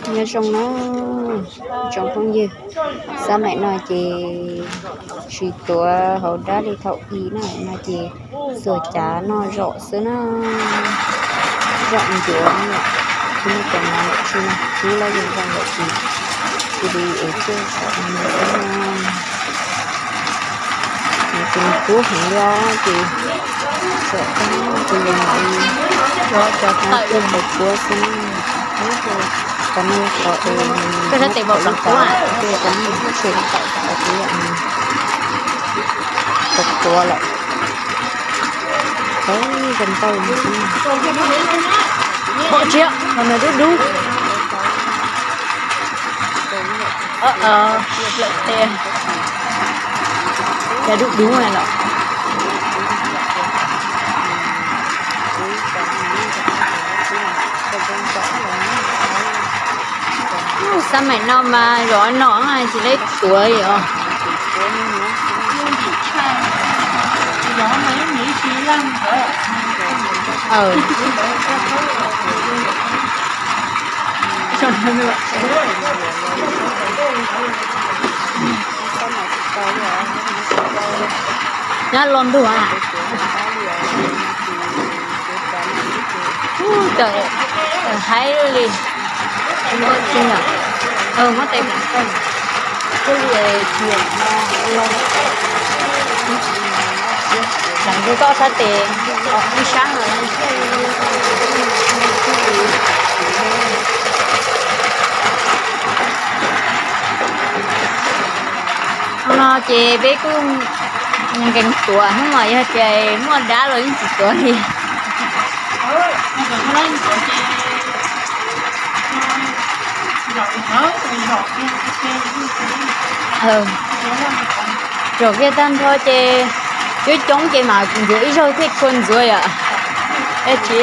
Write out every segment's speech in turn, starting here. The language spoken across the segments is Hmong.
Nyob zoo na tsoom phooj ywg, xab maim no ces tsis tuav hauv dab li thaum ub na, no ces txuas cav noj zom xwb na, zom ncuav na yom, tsis muaj cov mov lawm tsis no, cub los yeej zoo lawm tsis, tsis li es tuaj saum no xwb na. Ces nws kub heev li os ces saum tag ces yus mam li cov tawm tuaj hauv kuab xwb na. Qhov no qhov es nws muab tau ib tag, ces cov no nws tshem tawm tau kuv yam nws tau tuav lawm. Tau zoo ntau li xwb. Pom tsis, qhov no dub dub. Lawm tiag, cas dub dub na los. Xab maim no mas zov no tsis laib tuav li os. Nyob los ntuj a. Ub, tawm haib li. Muab tes, muab tes. Tseem ntu toj sab tes, ib sab no. Hmo no ces peb kuj nkees tuav, hnub no yog tias muaj dab los yeej tsis tuav li. Zaum kiag tag nrho ces coob coob ces mas ntxuav ib zaug thiaj tshua ntxuav yom. Dab tsi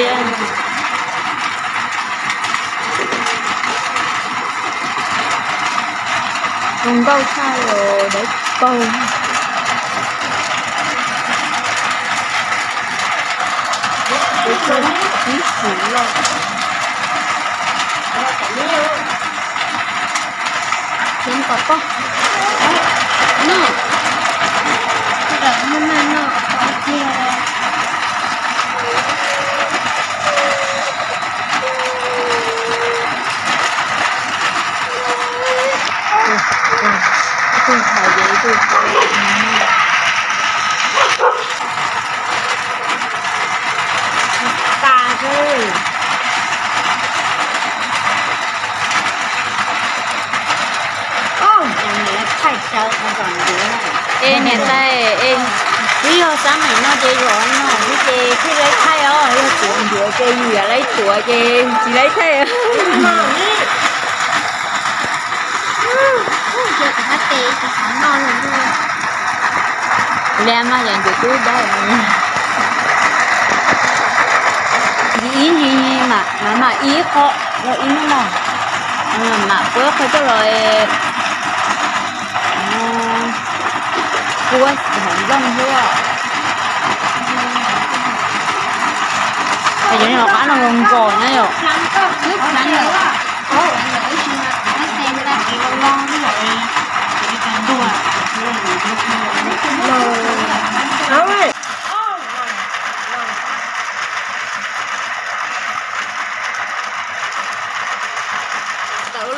zoo nkauj tshaj los dawb paug. Ib xwm loj. Txiav kom poj noj, noj noj noj kiag. Ib tug hais ces ib tug hais. Tas xwb. Es niam tais, es twb yog xab maim no ces zom no xwb ces thiaj laib thaij os, yog tuav ncuav ces yus yam laib tuav ces tsis laib thaij. Li mas yam ncuav tub dab ntsis ib ntsis mam mam ib qho, ib hnub no mam puab qho coj los kuab hauv nplooj thiab. Cov niag qab no zoo nkauj na yom. Tawm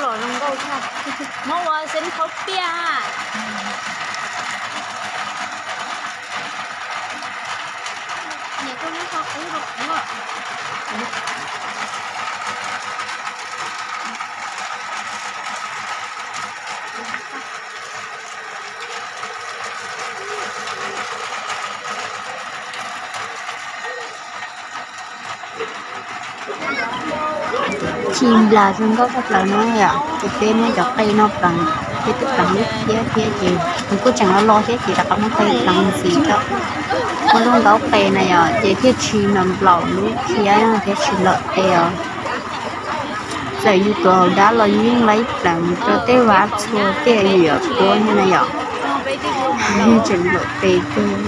los zoo nkauj thiab. Muab ua xeeb thaub piaj. Tsis nplas zoo nkauj tshaj plaws no yom, ces peb muab cov qe no pleev, peb twb pleev lub phiab thiab ces nws kuj tseem lo lo thiab ces rov qab muab qe pleev ntxiv tso. Muab lub ntaub qe na yom, ces thiaj tsis nplaum lub phiab thiab tsis lawm qe os. Txawm yus tuav hauv dab los yus yeej laib pleev rau tej vaj txhua tej yus yuav puab na yom. Tseem lawm qe kawg.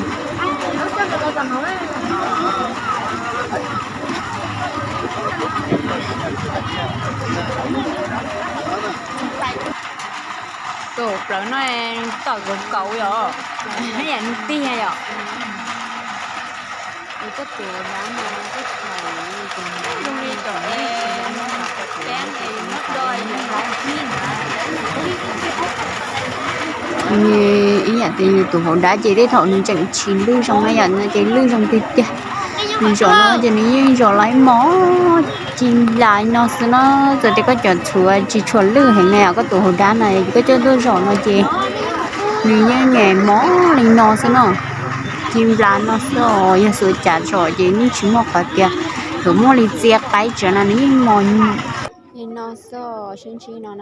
Tus plaws no tom kaus kaus yom, neb yam nws tig yom. Ib yam tias yus tus hauv dab ces tej thaum nws tseem tsis lwj zoo na yom, no ces lwj zoo tiag tiag. Nws zaum no ces nws yeej zaum los ib mos ci nplas li no xwb na. Txawm tias koj cov txhuv tsis tshua lwj heev na yom, koj tus hauv dab na ces koj coj tuaj zaum no ces nws yeej mos li no xwb na. Ci nplas no xwb os, yog xuas cas tso ces yeej tsis muaj qhov tias yuav muaj li txia qaib tsav na, nws yeej mos li no xwb, sib ntsib no.